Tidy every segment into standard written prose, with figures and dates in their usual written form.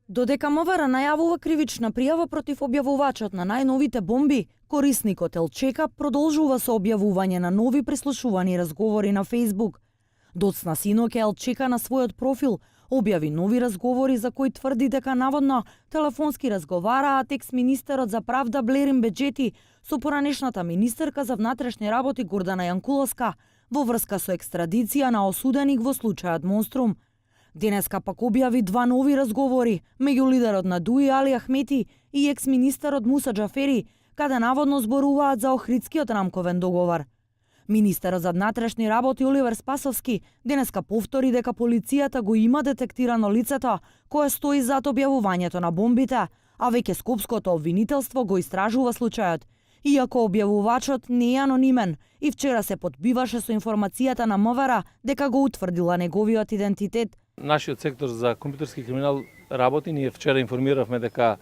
Додека МВР најавува кривична пријава против објавувачот на најновите бомби, корисникот Елчека продолжува со објавување на нови прислушувани разговори на Facebook. Доцна синоќа Елчека на својот профил објави нови разговори за кои тврди дека наводно телефонски разговараат екс-министерот за правда Блерин Беџети со поранешната министерка за внатрешни работи Гордана Јанкуловска во врска со екстрадиција на осуденик во случајот Монструм. Денеска пак објави два нови разговори меѓу лидерот на ДУИ Али Ахмети и екс-министерот Муса Џафери, каде наводно зборуваат за Охридскиот рамковен договор. Министерот за внатрешни работи Оливер Спасовски денеска повтори дека полицијата го има детектирано лицето кое стои зад објавувањето на бомбите, а веќе Скопското обвинителство го истражува случајот, иако објавувачот не е анонимен и вчера се подбиваше со информацијата на МВР дека го утврдила неговиот идентитет. Нашиот сектор за компјутерски криминал работи, ние вчера информиравме дека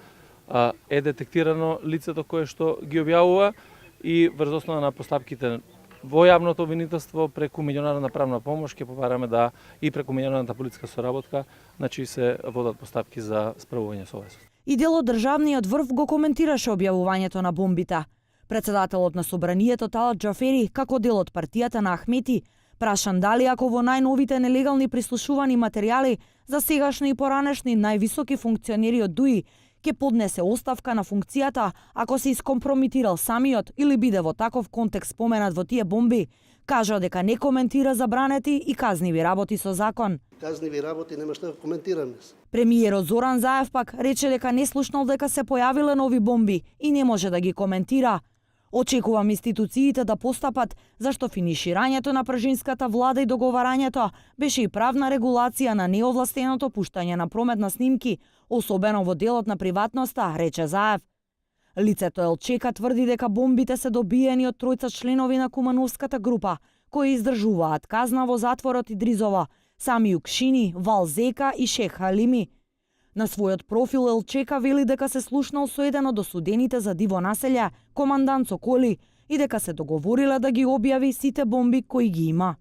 е детектирано лицето кое што ги објавува и врз основа на постапките во јавното обвинителство преку меѓународна правна помош ќе побараме да и преку меѓународната полициска соработка, значи се водат постапки за справување со ова. И дел од државниот врв го коментираше објавувањето на бомбите. Председателот на собранието Талат Џафери, како дел од партијата на Ахмети, прашан дали ако во најновите нелегални прислушувани материјали за сегашни и поранешни највисоки функционери од ДУИ ќе поднесе оставка на функцијата ако се искомпромитирал самиот или биде во таков контекст споменат во тие бомби, кажа дека не коментира забранети и казниви работи со закон. Казниви работи нема што да коментираме. Премиерот Зоран Заев пак рече дека не слушнал дека се појавиле нови бомби и не може да ги коментира. Очекувам институциите да постапат, зашто финиширањето на пржинската влада и договарањето беше и правна регулација на неовластеното пуштање на промет на снимки, особено во делот на приватноста, рече Заев. Лицето Елчека тврди дека бомбите се добиени од тројца членови на Кумановската група, кои издржуваат казна во затворот Идризово, Сами Укшини, Вал Зека и Шех Халими. На својот профил Елчека вели дека се слушнал со еден од осудените за диво населје, командант со коли, и дека се договорила да ги објави сите бомби кои ги има.